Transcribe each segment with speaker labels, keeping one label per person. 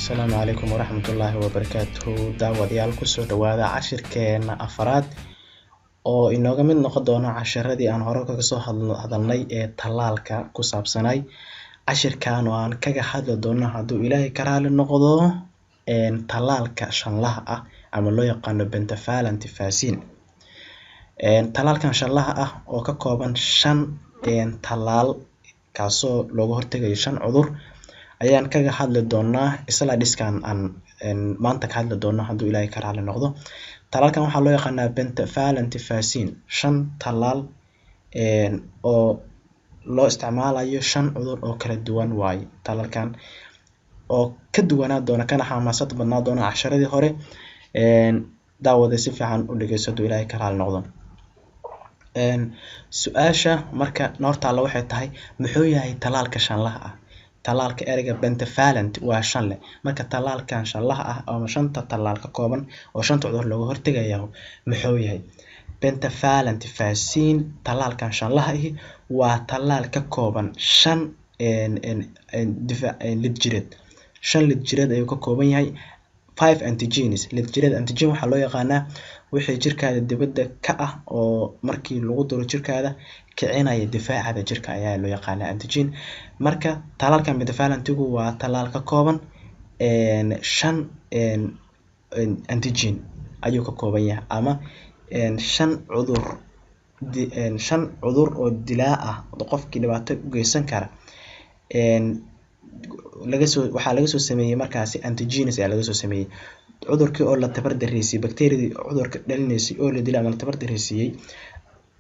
Speaker 1: Asalaamu calaykum waraxmatullaahi wabarakaatuhu. Daawadayaal, kusoo dhawaada cashirkeena afaraad oo inooga mid noqon doona cashiradii aan hore kaga soo hadalnay ee tallaalka ku saabsanay. Cashirkan oo aan kaga hadli doono, hadduu Ilaahay ka raali noqdo, tallaalka shanlaha ah ama loo yaqaano pentavalent vaccine. Tallaalkan shanlaha ah oo ka kooban shan tallaal, kaasoo looga hortagayo shan cudur, ayaan kaga hadli doonaa slides-kan aan maanta ka hadli doono, hadduu Ilaahay ka raali noqdo. Tallaalkan waxaa loo yaqaanaa pentavalent vaccine, shan tallaal oo loo isticmaalayo shan cudur oo kala duwan waaye. Tallaalkan oo ka duwanaa doona kana xamaasad badnaa doona casharadii hore. Daawada, si fiican u dhegeyso hadduu Ilaahay ka raali noqdo. Su-aasha marka noo taalla waxay tahay: muxuu yahay tallaalka shanlaha ah? Tallaalka, ereyga pentavalent waa shan leh. Marka tallaalkan shanlaha ah ama shanta tallaal ka kooban oo shanta cudur looga hortagayo muxuu yahay? Pentavalent vaccine, tallaalkan shanlaha ahi, waa tallaal ka kooban shan lid jireed. Shan lid jireed ayuu ka kooban yahay, five antigens lid jireed. Antigen waxaa loo yaqaanaa wixii jirkaada dibadda ka ah oo markii lagu duro jirkaada kicinaya difaacada jirka ayaa loo yaqaanaa antigen. Marka tallaalkan pentavalentigu waa tallaal ka kooban shan antigen ayuu ka kooban yahay, ama shan cudur, shan cudur oo dilaa ah oo qofkii dhibaato u geysan kara. Lagasoo waxaa laga soo sameeyey markaasi antigens ayaa laga soo sameeyey. Cudurkii oo la tabar dareysiiyey, bacteriadii cudurka dhalinaysay oo la dilay ama la tabar dareysiiyey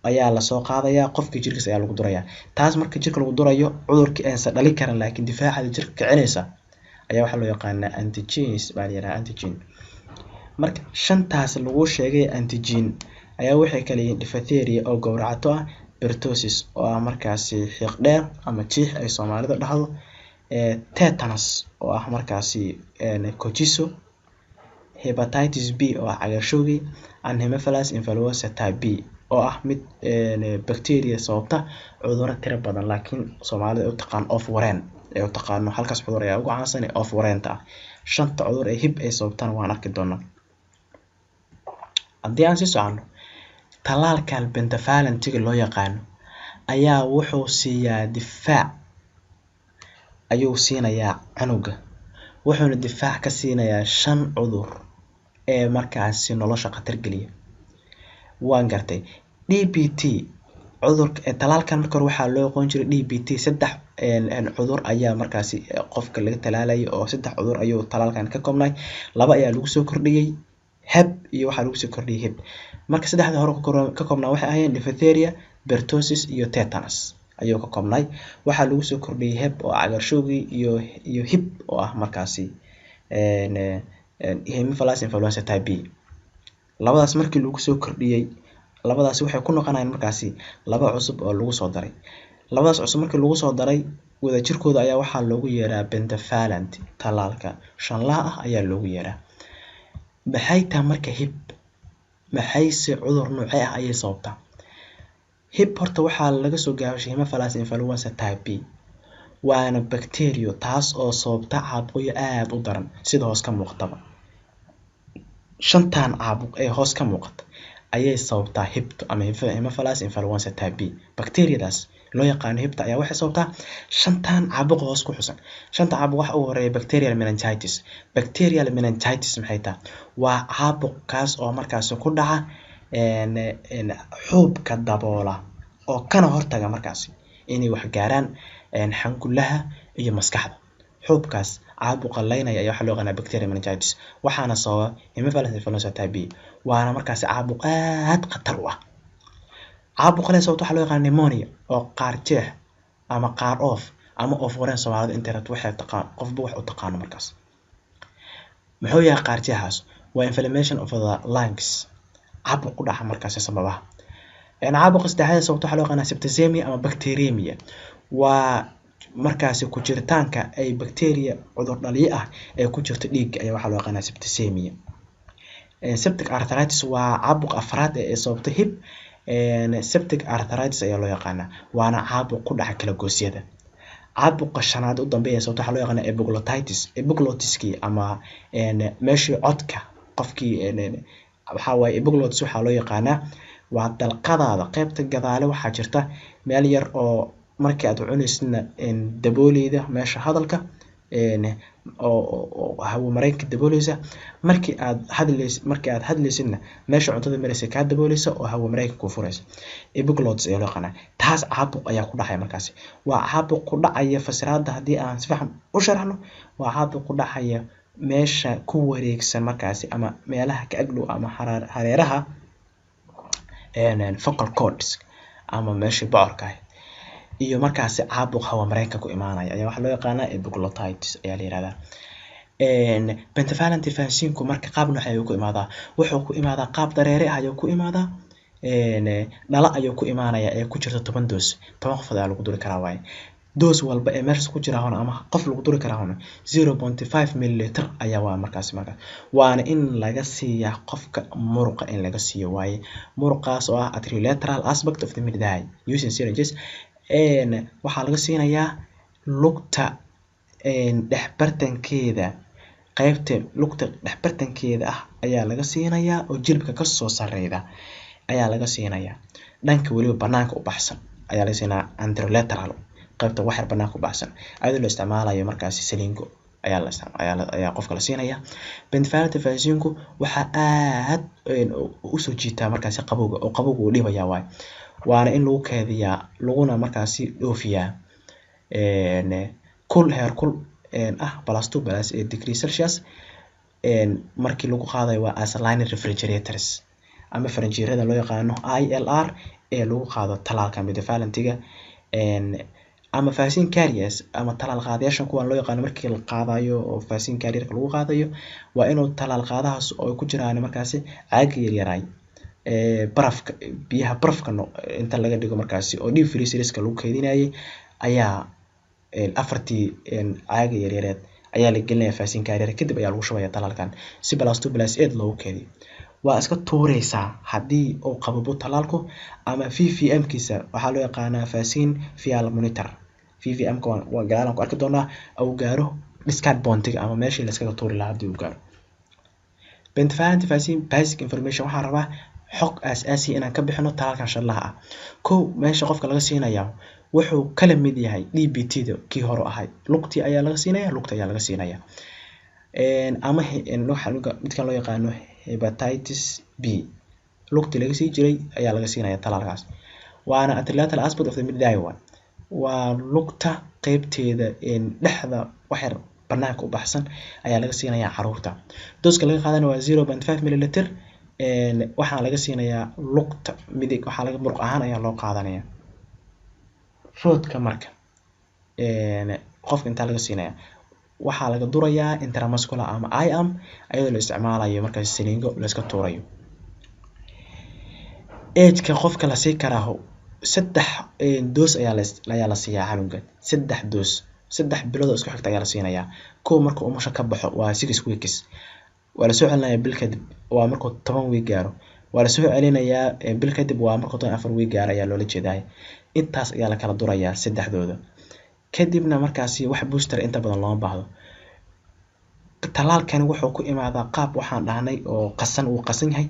Speaker 1: ayaa lasoo qaadayaa, qofkii jirkiisa ayaa lagu durayaa. Taas marka jirka lagu durayo, cudurkii aysan dhalin karin laakiin difaaca jirka kicinaysa ayaa waxaa loo yaqaanaa antigens baa la yiraahdaa, antigen. Marka shantaas lagu sheegay antigen ayaa waxay kala yihiin diphtheria oo gowracato ah, pertussis oo ah markaasi xiiq dheer ama jiix ay Soomaalida dhahdo, tetanus oo ah markaasi kojiso, hepatitis B oo ah cagaarshowgii, and Haemophilus influenza type B oo ah mid bacteria sababta cudurro tiro badan, laakiin Soomaalida ay u taqaan oof wareen ay u taqaano. Halkaas cudur ayaa ugu caansan ee oof wareenta ah. Shanta cudur ee Hib ay sababtana waan arki doonaa haddii aan sii socono. Tallaalkan pentavalentiga loo yaqaano ayaa wuxuu siiyaa difaac ayuu siinayaa canuga, wuxuuna difaac ka siinayaa shan cudur ee markaasi nolosha khatar geliya. Waan gartay. DPT cudurka, talaalkan marka hore waxaa loo aqoon jiray DPT. Saddex cudur ayaa markaasi qofka laga talaalayay oo saddex cudur ayuu talaalkan ka koobnay. Laba ayaa lagu soo kordhiyey, Hep iyo waxaa lagu soo kordhiyey Hib. Marka saddexda hore ka koobnaa waxay ahaayeen diphtheria, pertussis iyo tetanus ayuu ka koobnay. Waxaa lagu soo kordhiyey Hep oo cagaarshowgii iyo Hib oo ah markaasi Haemophilus influenza type B. Labadaas markii lagu soo kordhiyey, labadaasi waxay ku noqonayaan markaasi laba cusub oo lagu soo daray. Labadaas cusub markii lagu soo daray, wadajirkooda ayaa waxaa loogu yeeraa pentavalent, tallaalka shanlaha ah ayaa loogu yeeraa. Maxay tahay marka Hib? Maxayse cudur noocee ah ayay sababtaa Hib? Horta waxaa laga soo gaabshay Haemophilus influenza type B, waana bacteria taas oo sababta caabuqyo aada u daran sida hoos ka muuqataba. Shantan caabuq ee hoos ka muuqata ayay sababtaa Hibto ama Haemophilus influenza type B. Bacteriadaas loo yaqaano Hibta ayaa waxay sababtaa shantan caabuq hoos ku xusan. Shanta caabuq waxa ugu horeeya bacterial meningitis. Bacterial meningitis maxay tahay? Waa caabuq kaas oo markaasi ku dhaca xuubka daboola oo kana hortaga markaasi inay wax gaaraan xangulaha iyo maskaxda. Xuubkaas caabuqa laynaya ayaa waxaa loo yaqaanaa bacterial meningitis, waxaana sababa Haemophilus influenza type B, waana markaasi caabuq aad khatar u ah. Caabuq kale sababta waxaa loo yaqaana pneumonia oo qaar jeex ama qaar oof ama oof wareen Soomaalida intay rabto waxay taqaan, qofba wax u taqaano. Markaas muxuu yahay qaar jeexaas? Waa inflammation of the lungs, caabuq ku dhaca markaasi sababaha. Caabuqa saddexaad sababta waxaa loo yaqaanaa septicemia ama bacteremia. Waa markaasi ku jiritaanka ay bacteria cudur dhaliye ah ee ku jirto dhiigga ayaa waxaa loo yaqaanaa septicemia. Septic arthritis waa caabuq afraad ee sababta Hib. Septic arthritis ayaa loo yaqaanaa, waana caabuq ku dhaca kala goosyada. Caabuqa shanaad u dambeeya sababta waxaa loo yaqaana epiglottitis, epiglottiskii ama meeshii codka qofkii. Waxaa waaye epiglottis waxaa loo yaqaanaa waa dalqadaada qeybta gadaale. Waxaa jirta meel yar oo markii aad cunaysidna dabooleyda meesha hadalka oo hawo mareenka dabooleysa. Markii aad hadlaysidna meesha cuntada maraysa kaa dabooleysa oo hawo mareenka kuu furaysa, epiglottis ayaa loo yaqaanaa. Taas caabuq ayaa ku dhacaya. Markaasi waa caabuq ku dhacaya. Fasiraada haddii aan si fiican u sharaxno, waa caabuq ku dhacaya meesha ku wareegsan markaasi ama meelaha ka agdhow ama hareeraha vocal cords ama meeshii bocorka ahayd, iyo markaasi caabuq hawo mareenka ku imaanaya ayaa waxaa loo yaqaanaa epiglottitis ayaa la yihahdaa. Pentavalent vaccine-ku marka qaab nooc ayuu ku imaadaa? Wuxuu ku imaadaa qaab dareere ah ayuu ku imaadaa, dhala ayuu ku imaanaya ee ku jirta 10 dose. 10 qof ayaa lagu duri karaa waaye. Dose walba ee meeshaas ku jira hona ama qof lagu duri karaa hona 0.5 milliliter ayaa waa markaasi. Marka waana in laga siiyaa qofka muruqa, in laga siiyo waaye, muruqaas oo ah anterolateral aspect of the mid thigh using syringes. Waxaa laga siinayaa lugta dhexbartankeeda, qaybta lugta dhexbartankeeda ah ayaa laga siinayaa oo jilibka kasoo sareyda ayaa laga siinayaa, dhanka weliba banaanka u baxsan ayaa laga siinayaa, anterolateral, qaybta waxyar banaanka u baxsan, ayadoo la isticmaalayo markaasi silingo ayaa la ayaa ayaa qofka la siinaya. Pentavalent vaccine-ku waxaa aad usoo jiitaa markaasi qabowga, oo qabowga uu dhibaya waaye. Waana in lagu keediyaa laguna markaasi dhoofiyaa kul heer kul ah +2 +8 degree Celsius. Markii lagu qaadayo waa ice-lined refrigerators ama faranjiirada loo yaqaano ILR ee lagu qaado talaalka pentavalentiga ama vaccine carriers ama talaal qaadayaasha kuwan loo yaqaano. Markii la qaadayo oo vaccine carrierka lagu qaadayo, waa inuu talaal qaadahaas oo ku jiraan markaasi caaga yaryaraay barafka, biyaha barafka inta laga dhigo markaasi oo deep freezerska lagu keydinayay ayaa afartii caaga yaryareed ayaa la gelinaya vaccine carrier, kadib ayaa lagu shubaya talaalkan si +2 +8 loogu keydiyo. Waa iska tuureysaa haddii uu qababo talaalku ama VVM kiisa, waxaa loo yaqaanaa vaccine vial monitor. VVM ka waa gadaalan ku arki doonaa, uu gaaro discard pointiga ama meeshii la iskaga tuuri lahaa haddii uu gaaro. Pentavalent vaccine basic information. Waxaan rabaa xog aas-aasi inaan ka bixino talaalkan shanlaha ah. Kow, meesha qofka laga siinaya wuxuu kala mid yahay DPT da kii hore ahay. Lugtii ayaa laga siinaya, lugta ayaa laga siinaya, ama midkan loo yaqaano hepatitis B, lugtii laga sii jiray ayaa laga siinaya talaalkaas. Waana anterolateral aspect of the mid thigh, waa lugta qeybteeda dhexda waxyar banaanka u baxsan ayaa laga siinayaa caruurta. Doseka laga qaadanaya waa 0.5 milliliter. Waxaa laga siinayaa lugta midig, waxaa laga muruq ahaan ayaa loo qaadanaya. Route-ka marka qofka intaa laga siinaya, waxaa laga durayaa intramuscular ama IM, ayadoo la isticmaalayo markaas silingo la iska tuurayo. Ageka qofka la sii karaaho, 3 dose ayaa la siiyaa canuga. 3 dose 3 bilood oo isku xigta ayaa la siinayaa. Kow, marka umusha ka baxo, waa 6 weeks. Waa lasoo celinayaa bil kadib, waa markuu 10 week gaaro. Waa lasoo celinayaa bil kadib, waa markuu 14 week gaaro ayaa loola jeedaa. Intaas ayaa la kala durayaa saddexdooda. Kadibna markaasi wax booster inta badan looma baahdo. Talaalkani wuxuu ku imaadaa qaab waxaan dhahnay oo qasan, wuu qasan yahay.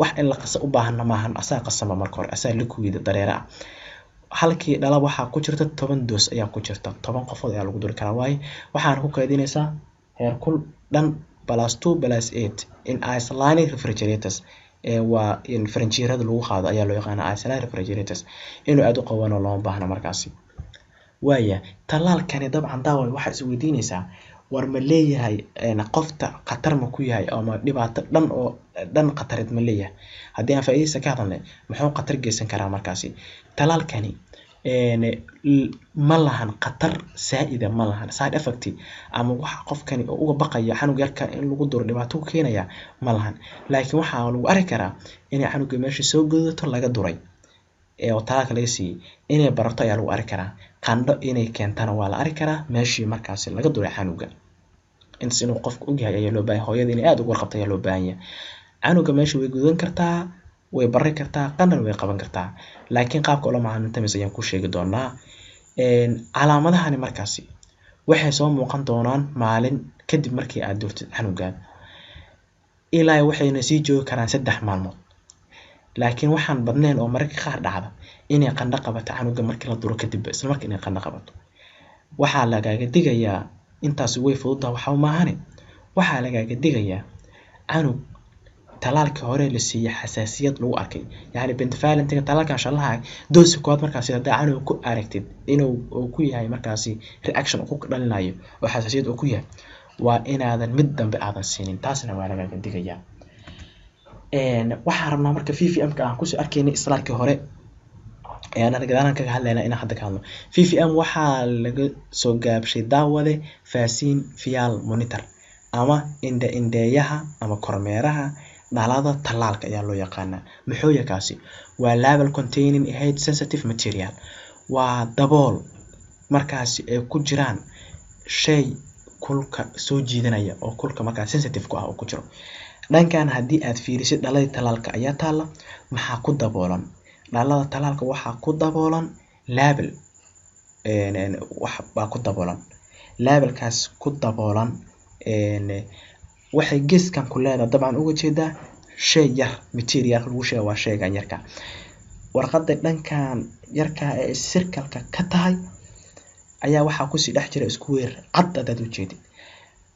Speaker 1: Wax in la qaso u baahana maahan, asaa qasanba marka hore, asaa liquid dareere ah. Halkii dhala waxaa ku jirta 10 dose ayaa ku jirta, 10 qofood ayaa lagu duri karaa waaye. Waxaana ku kaydinaysaa heerkul dhan +2 +8 in ice-lined refrigerators, waa in faranjiirada lagu qaado ayaa loo yaqaana ice-lined refrigerators. Inuu aad u qabano looma baahna markaasi. Waaya, talaalkani dabcan daawa waxaa is weydiinaysaa, war ma leeyahay qofta khatar ma ku yahay ama dhibaato dhan oo dhan khatareed ma leeyahay? Haddii aan faa'iidadiisa ka hadalnay, muxuu khatar geysan karaa markaasi talaalkani? Ma lahan khatar saa'ida, ma lahan side effect ama waxa qofkani oo uga baqaya xanug yarka in lagu duro dhibaato ku keenaya ma lahan. Laakiin waxaa lagu arki karaa inay canuga meesha soo gudato laga duray oo talaalka laga siiyey inay bararto ayaa lagu arki karaa. Qandho inay keentana waa la arki karaa meeshii markaasi laga duray canuga. Intaas inuu qofku ogyahay ayaa loo baahan, hooyada inay aad uga warqabto ayaa loo baahan yahay. Canuga meesha way gudan kartaa, way bari kartaa, qandhana way qaban kartaa, laakiin qaabka ula macaamiltamaysa ayaan ku sheegi doonaa. Calaamadahani markaasi waxay soo muuqan doonaan maalin kadib markii aad durtid canugaada, ilaa waxayna sii joogi karaan 3 maalmood. Laakiin waxaan badnayn oo mararka qaar dhacda inay qandho qabato canuga markii la duro kadib, isla markii inay qandho qabato. Waxaa lagaaga digayaa, intaasi way fududahay, waxba maahane, waxaa lagaaga digayaa canug talaalkii hore la siiyey xasaasiyad lagu arkay, yacni pentavalentiga, talaalkan shalaha dose koowaad markaasi haddaa canuga ku aragtid inuu uu ku yahay markaasi reaction uu ku dhalinayo oo xasaasiyad uu ku yahay, waa inaadan mid dambe aadan siinin. Taasna waa lagaaga digayaa. Waxaan rabnaa marka VVM ka aan kusoo arkaynay slide-kii hore ayaan gadaalaan kaga hadlaynaa inaan hadda ka hadlo. VVM waxaa laga soo gaabshay, daawade, vaccine vial monitor ama indha indheeyaha ama kormeeraha dhalada tallaalka ayaa loo yaqaanaa. Muxuu yahay kaasi? Waa label containing heat sensitive material, waa dabool markaasi ay ku jiraan shay kulka soo jiidanaya oo kulka markaa sensitive ku ah oo ku jiro. Dhankan haddii aad fiirisid, dhaladii tallaalka ayaa taalla. Maxaa ku daboolan dhalada tallaalka? Waxaa ku daboolan label, wax baa ku daboolan. Labelkaas ku daboolan waxay geeskan ku leedahay dabcan uga jeedaa shay yar. Material lagu sheega waa shaygan yarka, warqadda dhankan yarka ee circle-ka ka tahay ayaa waxaa kusii dhex jira square cad hadaad ujeedid.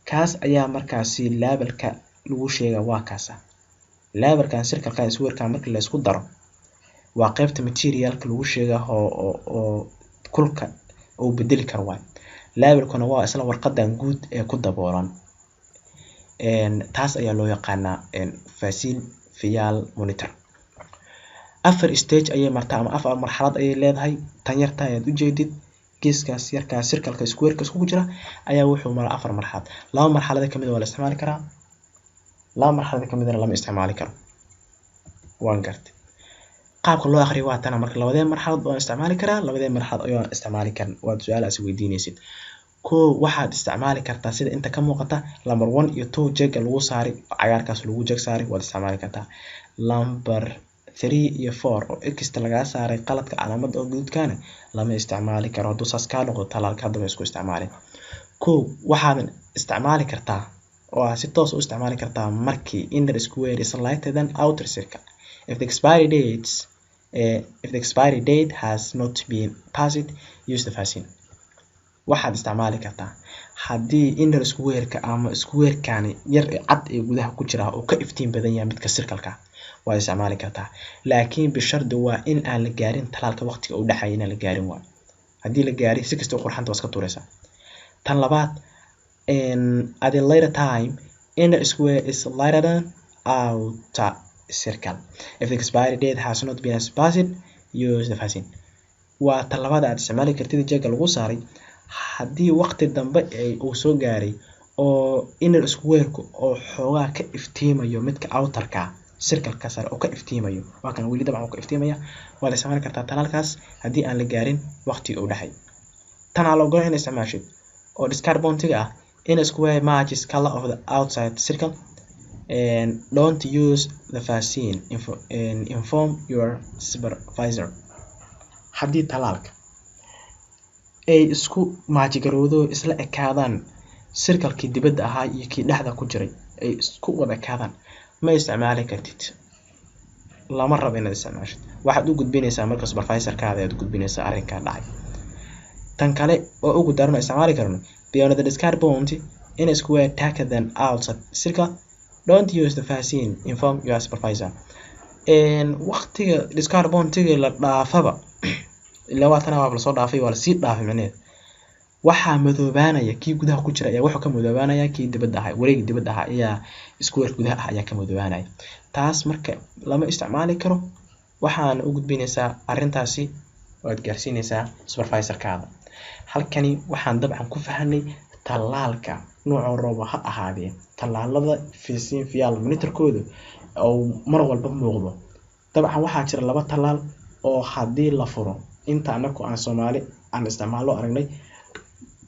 Speaker 1: Kaas ayaa markaasi labelka lagu sheega, waa kaasa labelkan circle-ka square-ka. Markii la isku daro, waa qaybta materialka lagu sheega oo kulka uu bedeli karo waay. Labelkuna waa isla warqadan guud ee ku daboolan. Taas ayaa loo yaqaanaa vaccine vial monitor. Afar stage ayay martaa ama afar marxalad ayay leedahay. Tan yarta ayaad ujeedid, geeskaas yarkaa circle-ka square-ka iskugu jira ayaa wuxuu maraa afar marxalad. Laba marxalada kamid waa la isticmaali karaa, laba marxalada kamidna lama isticmaali karo. Waan gartay. Qaabka loo aqriyo waa tana. Marka labadee marxalad waan isticmaali karaa, labadee marxalad ayaan isticmaali karin, waad su-aalaas weydiinaysid. Kow, waxaad isticmaali kartaa sida inta ka muuqata number one iyo two, jeega lagu saaray cagaarkaas lagu jeeg saaray waad isticmaali kartaa. Number three iyo four oo X-ta lagaa saaray qaladka calaamada oo guduudkaana lama isticmaali karo. Hadduu saas kaa noqdo talaalka, haddaba isku isticmaalin. Kow, waxaadan isticmaali kartaa oo aad si toos u isticmaali kartaa markii inner square is lighter than outer circle. If the expiry date has not been passed, use the vaccine. Waxaad isticmaali kartaa haddii inner square-ka ama square-kani yar ee cad ee gudaha ku jira uu ka iftiin badan yahay midka circle-ka, waad isticmaali kartaa, laakiin bishardi waa in aan la gaarin talaalka waqtiga uu dhexaya, inaan la gaarin. Waa haddii la gaaray, si kasta u qurxanta waa iska tuuraysaa. Tan labaad, at a later time inner square is lighter than outer circle. If the expiry date has not been passed, use the vaccine. Waa tan labaad aad isticmaali kartid, jeega lagu saaray haddii waqti dambe uu soo gaaray oo inner square-ku oo xoogaa ka iftiimayo midka outerka, circle-ka sare oo ka iftiimayo. Waa kan weli dabcan uu ka iftiimaya. Waad isticmaali kartaa talaalkaas haddii aan la gaarin waqtiga uu dhexay. Tan aan la ogolan in isticmaashid oo discard point-iga ah: inner square matches color of the outside circle and don't use the vaccine, inform your supervisor. Haddii talaalka ay isku match garowdo, isla ekaadaan circle-kii dibadda ahaa iyo kii dhexda ku jiray ay isku wada ekaadaan, ma isticmaali kartid, lama rabo inaad isticmaashid. Waxaad u gudbinaysaa marka supervisorkaada ayaad u gudbinaysaa arrinkaa dhacay. Tan kale oo ugu daran oo isticmaali karno: beyond the discard point, inner square darker than outside circle, don't use the vaccine, inform your supervisor. Waqtiga discard pointiga la dhaafaba, ilaa waa tana, waa lasoo dhaafay, waa lasii dhaafay micnaheed, waxaa madoobaanaya kii gudaha ku jira ayaa wuxuu ka madoobaanaya kii dibadda ahaa. Wareegi dibadda ahaa ayaa square gudaha ah ayaa ka madoobaanaya. Taas marka lama isticmaali karo. Waxaana u gudbinaysaa arrintaasi, waad gaarsiinaysaa supervisorkaada. Halkani waxaan dabcan ku fahanay tallaalka nooca rooba ha ahaadee, tallaalada vaccine vial monitorkooda oo mar walba muuqdo. Dabcan waxaa jira laba tallaal oo haddii la furo, inta anaku aan Soomaali aan isticmaalno aragnay,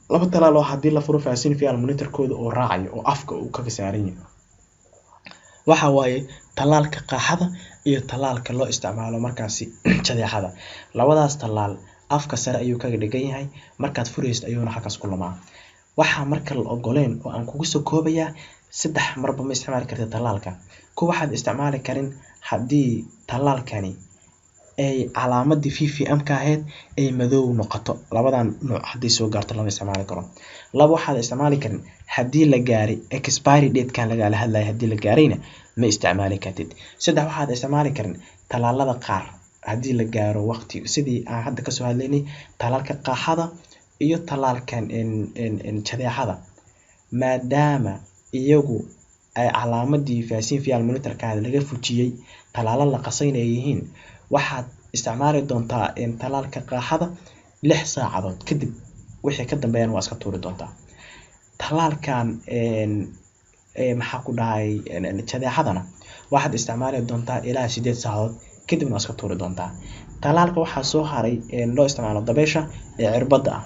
Speaker 1: laba tallaal oo haddii la furo vaccine vial monitorkooda oo raacayo oo afka uu kaga saaran yahay, waxa waaye tallaalka qaaxada iyo tallaalka loo isticmaalo markaasi jadeecada. Labadaas tallaal Afka sare ayuu kaga dhigan yahay, markaad furaysid ayuuna halkaas ku lumaa. Waxaa marka la ogoleen oo aan kugu soo koobayaa, 3 marba ma isticmaali kartid tallaalka. Kuwa waxaad isticmaali karin haddii tallaalkani ay calaamadii VVM ka ahayd ay madow noqoto, labadan nooc haddii soo gaarto lama isticmaali karo. 2 waxaad isticmaali karin haddii la gaaray expiry date kan lagala hadlayo, haddii la gaarayna ma isticmaali kartid. 3 waxaad isticmaali karin tallaalada qaar haddii la gaaro waqti, sidii aan hadda kasoo hadlaynay tallaalka qaaxada iyo tallaalkan jadeecada, maadaama iyagu ay calaamadii vaccine vial monitorka laga fujiyey, tallaalo la qasayna ay yihiin. Waxaad isticmaali doontaa tallaalka qaaxada 6 saacadood kadib, wixii ka dambeeyana waa iska tuuri doontaa. Tallaalkan maxaa ku dhahay jadeecadana waxaad isticmaali doontaa ilaa 8 saacadood, kadibna waa iska tuuri doontaa. Tallaalka waxaa soo haray loo isticmaalo dabeysha ee cirbadda ah,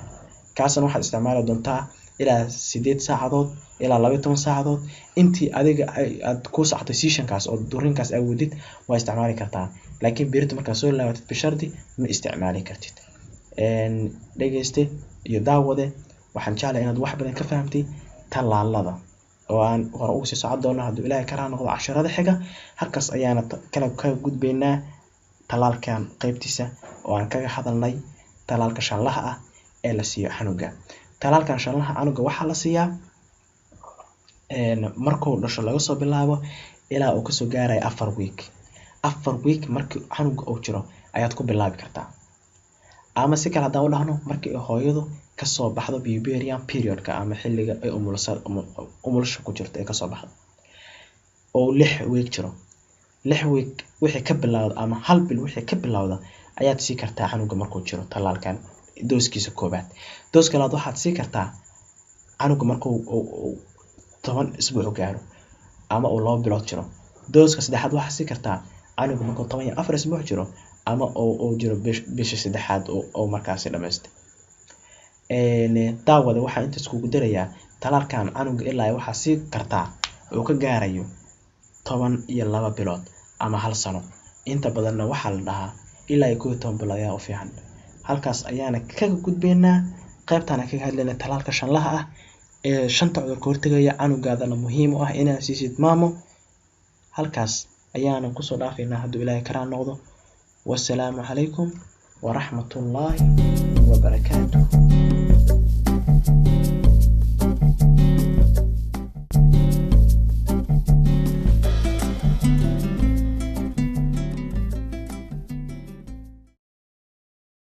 Speaker 1: kaasna waxaad isticmaali doontaa ilaa 8 saacadood ilaa 12 saacadood. Intii adiga aad ku socotay seasonkaas oo durinkaas awoodid waa isticmaali kartaa, laakiin berito markaad soo laabatid bishardi ma isticmaali kartid. Dhegeyste iyo daawade, waxaan jeclahay inaad wax badan ka fahamtay tallaalada oo aan hore ugu sii socon doono hadduu Ilaahay ka raali noqdo casharada xiga. Halkaas ayaana kala kaga gudbaynaa tallaalkan qaybtiisa oo aan kaga hadalnay tallaalka shanlaha ah ee la siiyo canuga. Tallaalkan shanlaha canuga waxaa la siiyaa markuu dhasho laga soo bilaabo ilaa uu kasoo gaarayo 4 week. 4 week markii canuga uu jiro ayaad ku bilaabi kartaa, ama si kale haddaan u dhahno, markii hooyadu kasoo baxdo puerperium periodka ama xilliga ay umulasha ku jirto ay kasoo baxdo oo 6 week jiro. 6 week wixii ka bilowda ama 1 bil wixii ka bilowda ayaad sii kartaa canuga markuu jiro tallaalkan dooskiisa koobaad. Dooska labaad waxaad sii kartaa canuga markuu 10 isbuuc gaaro ama uu 2 bilood jiro. Dooska saddexaad waxaad sii kartaa canuga markuu 14 isbuuc jiro ama uu jiro bisha saddexaad oo markaasi dhamaystay. Daawada waxaan intaas kugu darayaa tallaalkan canuga ilaa waxaa sii kartaa uu ka gaarayo 12 bilood ama 1 sano. Inta badanna waxaa la dhahaa ilaa 11 bilood ayaa u fiican. Halkaas ayaana kaga gudbaynaa qaybtaan kaga hadlaynay tallaalka shanlaha ah ee 5 cudur ka hortagaya, canugaadana muhiim u ah inaad siisid maamo. Halkaas ayaana kusoo dhaafaynaa hadduu Ilaahay ka raali noqdo. Wassalaamu calaykum waraxmatullaahi wabarakaatuh.